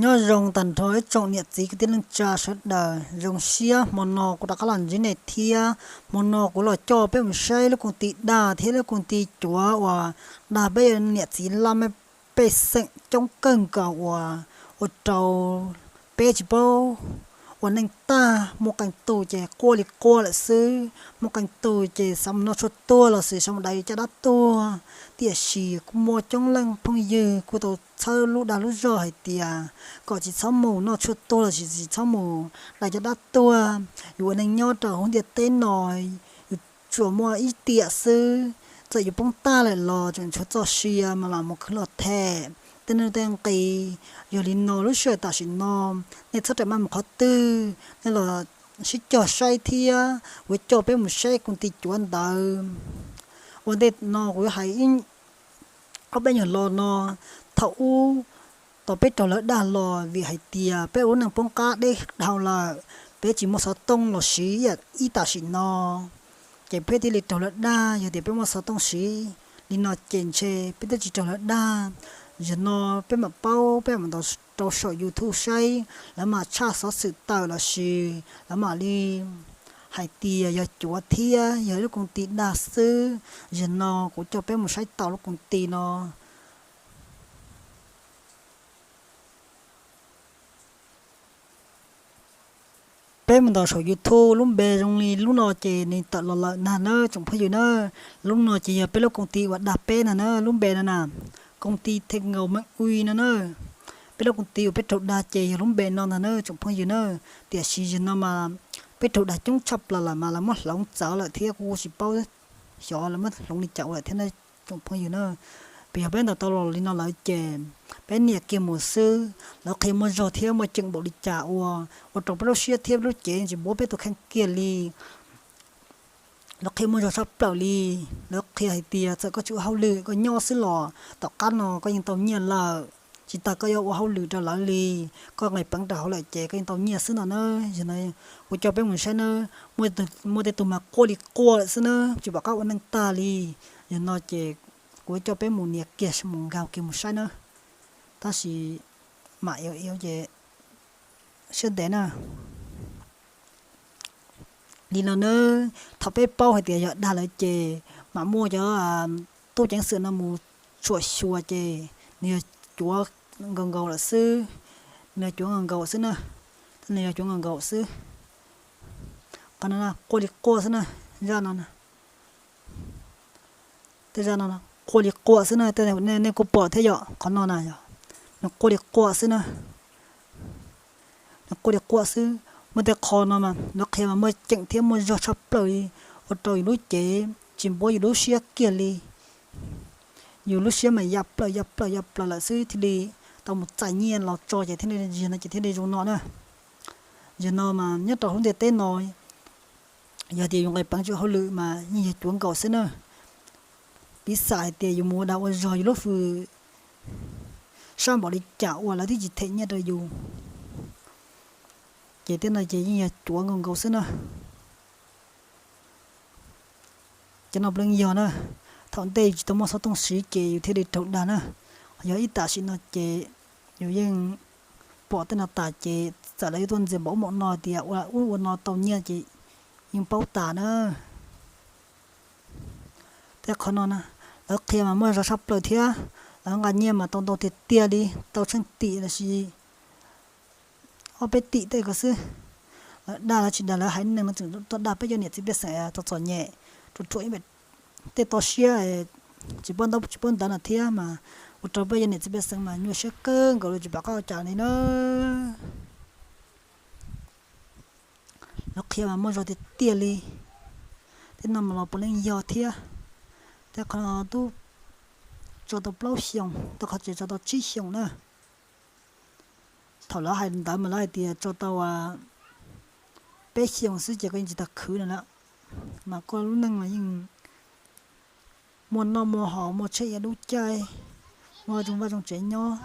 Nyob zoo tag nrho ib tsoom niam txiv kwv tij neej tsa sawv daws, zoo siab hmo no kuv rov qab los ntsib nej thiab. Hmo no kuv los coj peb mus saib lub koom ti dag thiab lub koom ti cuav uas dag peb niam txiv laj mej pej xeem coob kawg nkaus uas ua rau peb tsis paub ua neej tag, muaj qee tus ces quaj li quaj lawm xwb, muaj qee tus ces xav mus noj tshuaj tuag los sis xav mus dai caj dab tuag. Tiam sis kuj muaj coob leej phooj ywg kuj tau txhawb lub dag lub zog hais tias kom tsis txhob mus noj tshuaj tuag los sis tsis txhob mus dai caj dab tuag. Yus ua neej nyob rau hauv ntiaj teb no, yus tsuas muaj ib tiam xwb, txawm yus poob tag lawm los tseem tshuav txoj sia mas los mus khwv los them tej nuj tej nqis. Yog li no lub sij hawm tam sim no nej txhob rawm maj mus qhov twg, nej los sib cog saib thiab kuv coj peb mus saib koom ti cuav ntawd. Ua ntej no kuv hais ob peb nyuag lo no, thaum ub tau peb raug lawv dag los vim hais tias peb ua lub neej poob qab deb dhau lawm, peb tsis muaj xov tooj los siv ib tam sim no, ces peb thiaj li raug lawv dag. Yog tias peb muaj xov tooj siv li no ces ntshe peb twb tsis raug lawv dag. Yog no peb mam paub, peb mam ntaus rau saum YouTube saib, lawv mam tshaj xov xwm tawm los sis lawv mam li hais tias yog cuav thiab yog ib lub koom ti dag xwb. Yog no kuv coj peb mus saib tau lub koom ti no. Peb mus ntaus saum YouTube lub npe zoo li lub no ces nws tawm los lawm nag na tsoom phooj ywg na. Lub no ces yog peb lub koom ti uas dag peb ntag na, lub npe no na, koom ti Thej Nkaus Meej Ui no na. Peb lub koom ti uas peb raug dag ces yog lub npe no ntag na tsoom phooj ywg na. Tiam sis yog no mas peb raug dag coob tshaj plaws lawm mas lawv muab hloov txawv lawm thiab kuv tsis paub xyov lawv muab hloov li cas ua lawm thiab na tsoom phooj ywg na. Peb yog peb ntaus tau los li no lawm ces peb nias kiag mus xwb, lawv qhia muaj zog thiab muaj ceem npaum li cas ua, ua rau peb lub siab thiab peb lub cev tsis npuab peb tus kheej kiag li. Lawv qhia muaj zog tshaj plaws li. Lawv qhia hais tias txawm koj tsis ua hauj lwm koj nyob xwb los tom qab no koj yeej tau nyiaj lawm, tsis tas koj yuav ua hauj lwm rau lawv li, koj nqis peev rau hauv lawm ces koj yeej tau nyiaj xwb no na. Yog no kuv coj peb mus saib na, muaj tej tug mas quaj li quaj lawm xwb na, tsis pom qab ua neej tag li. Yog no ces kuv coj peb mus nias kiag mus nkaug kiag mus saib na, tab sis mam iv ces siab ntev na. Li no na, thaum peb paub hais tias yog dag lawv ces mam muaj cov tub ceev xwm no mus tshuam xyuas ces nws yog cuav nkaus nkaus lawm xwb, nws yog cuav nkaus nkaus xwb na, nws yog cuav nkaus nkaus xwb. Qhov no quaj li quaj xwb na, zaj no, tej zaj no quaj li quaj xwb na, nej kuj pom thiab yom, qhov no na yog nws quaj li quaj xwb na. Nws quaj li quaj xwb. Muaj tej qho no mas lawv qhia mas muaj ceem thiab muaj zog tshaj plaws li, ua rau yus lub cev tsis npuab yus lub siab kiag li. Yus lub siab mas ya plaws ya plaws ya plaws lawm xwb thiaj li tau mus txais nyiaj los tso ces thiaj li, yog no ces thiaj li zoo no na. Yog no mas nyob rau lub ntiaj teb no, yog tias yus nqis peev tsis ua hauj lwm mas yeej yog cuav nkaus xwb na. Piv xam hais tias yus mus ua dag ua zog yus lub hws sab npaum li cas uas lawv twb tsis them nyiaj rau yus, ces tej no ces yeej yog cuav nkaus nkaus xwb na. Cov no puav leej yog na, thaum ntej yus tsis tau muaj xov tooj siv ces yus thiaj li raug dag na. Yog ib tam sim no ces yus yeej pom tej no tas ces txawm lawv yuav tuaj ntxias npaum ub npaum no tias ua ub ua no tau nyiaj ces yeej paub tas na. Tej qhov no na, lawv qhia mas muaj zog tshaj plaws thiab, lawv nqa nyiaj mas tau ntau tiag tiag li, tau tsheej tim los sis ob peb tim tej ko xwb. Lawv dag los tsis dag, lawv haiv neeg no tseem tuaj dag peb cov niam txiv pej xeem txom txom nyem, ruam ruam ib, tej toj siab tsis paub ntaub tsis paub ntawv no thiab mas ua rau peb cov niam txiv pej xeem mas nyuaj siab kawg nkaus li tsis pom qab ua cas li na. Lawv qhia mas muaj zog tiag tiag li. Tej no mas los puav leej yog thiab. Tej qhov no twb tso tau plaub xyoos, tej qhov tseem tso tau tsib xyoos na. Thaum lawv hais ntawd mas lawv hais tias tso tau peb xyoos xwb ces koj yeej tsis tau khwv no lawm. Mas koj lub neej mas yeej muaj noj muaj haus, muaj tsheb ia dub caij, muaj zoo vaj zoo tsev nyob.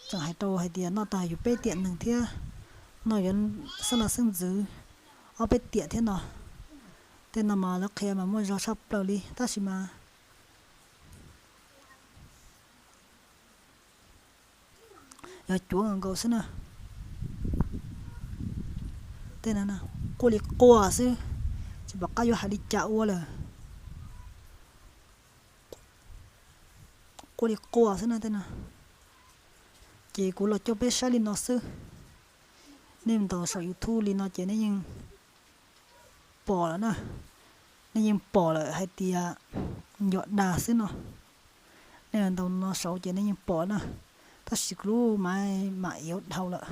Tseem hais rau hais tias noj tag yus peb tiam neeg thiab, noj yuav xeeb leej xeeb ntxwv ob peb tiam thiab no. Tej no mas lawv qhia mas muaj zog tshaj plaws li tab sis mas Yog cuav nkaus xwb na. Tej no quaj li quaj xwb, tsis pom qab yuav hais li cas ua lawm. Quaj li quaj xwb na tej no. Ces kuv los coj peb saib li no xwb. Nej ntaus saum YouTube li no ces nej yeej pom lawm na. Nej yeej pom lawm hais tias yog dag xwb no. Nej ntaus no saud ces nej yeej pom na. Tab sis kuv lub maiv mam ib dhau lawm,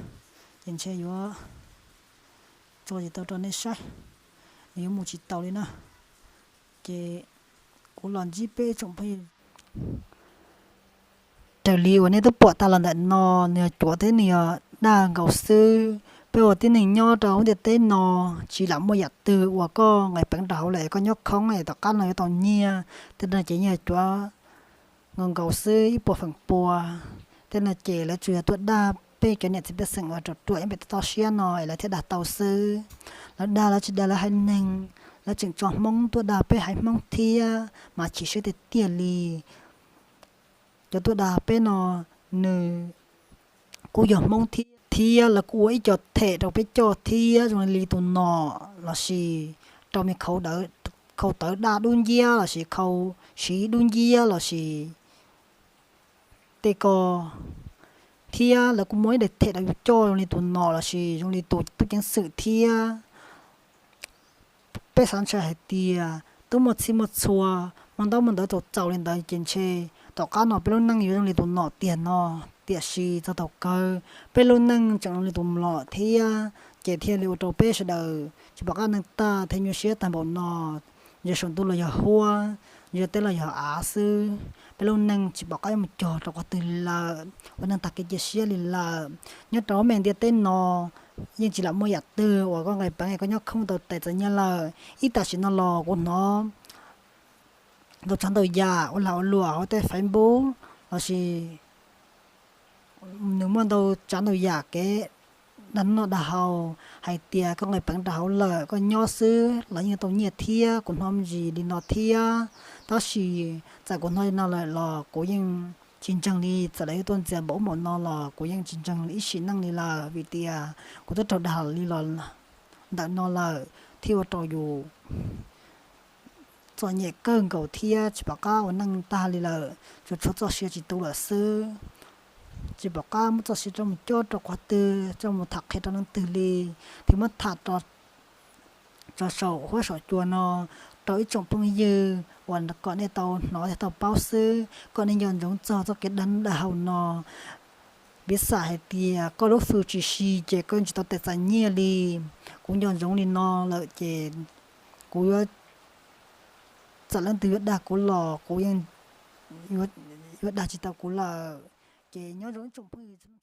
ces ntshe yuav tso tsis tau rau nej saib, nws yuav mus tsis taus li na. Ces kuv los ntsib peb tsoom phooj ywg. Raws li uas nej twb pom tag los ntawm no, nws yog cuav thiab nws yog dag nkaus xwb. Peb ua tib neeg nyob rau lub ntiaj teb no tsis lam muaj yam twg uas koj nqis peev rau hauv lawm es koj nyob khoob es tom qab no yuav tau nyiaj. Tej no ces yog cuav nkaus nkaus xwb ib puas feem pua. Tej no ces lawv tsuas yog tuaj dag peb cov niam txiv pej xeem uas ruam ruam nyob pem toj siab no es lawv thiaj dag tau xwb. Lawv dag lawv tsis dag lawv haiv neeg, lawv tseem tso Hmoob tuaj dag peb haiv Hmoob thiab mas chim siab tiag tiag li. Cov tuaj dag peb no nws kuj yog Hmoob thiab, thiab lawv kuj ua ib co them rau peb coj thiab zoo li tus nom lossis rau me khau tawv daj dub nciab lossis khau siv dub nciab lossis tej ko, thiab lawv kuj muab ib daim them rau yus coj zoo li tus nom lossis zoo li tus tub ceev xwm thiab. Peb xav ntshai hais tias twb muaj txhij muaj txhua, muaj ntaub muaj ntawv txaus txaus li ntawd ces ntshe tom qab no peb lub neej yuav zoo li tus nom tiag no. Tiam sis txog thaum kawg peb lub neej tseem zoo li tus nom thiab, ces thiaj li ua rau peb sawv daws tsis pom qab neej tag thiab nyuaj siab tag npaum no. Yog saum ntuj los yog huab, yog teb los yog av xwb, peb lub neej tsis pom qab yuav mus cog rau qhov twg lawm, ua neej tag kev cia siab li lawm. Nyob rau lub me ntiaj teb no yeej tsis lam muaj yam twg uas koj nqis peev es koj nyob khoob tau tes txais nyiaj lawm. Ib tam sim no los kuv hnov ntau tsav ntau yam ua lag ua luam hauv tej Facebook lossis nws muaj ntau tsav ntau yam kev dag noj dag haus hais tias koj nqis peev rau hauv lawm koj nyob xwb los yeej tau nyiaj thiab. Kuv hnov me ntsis li no thiab, tab sis txawm kuv hnov li no lawm los kuv yeej tsis ntseeg li. Txawm lawv yuav tuaj ntxias npaum ub npaum no los kuv yeej tsis ntseeg ib sim neej li lawm, vim tias kuv twb raug dag li los ntawm no lawm thiaj ua rau yus txom nyem kawg nkaus thiab tsis pom qab ua neej tag li lawm, tsuas tshuav txoj sia tsis tu lawm xwb. Tsis pom qab muab txoj sia coj mus cob rau qhov twg, coj mus tham qhia rau leej twg li, thiaj muab tham tso saum huab saum cua no rau ib tsoom phooj ywg uas kom nej tau hnov thiab tau paub xwb, kom nej nco ntsoov txog txoj kev dag noj dag haus no. Piv xam hais tias koj lub hws tsis si ces koj tsis tau tes txais nyiaj li. Kuv nco ntsoov li no lawm ces kuv yuav, txawm leej twg yuav dag kuv los kuv yeej yuav dag tsis tau kuv lawm. Ces nyob zoo ib tsoom phooj ywg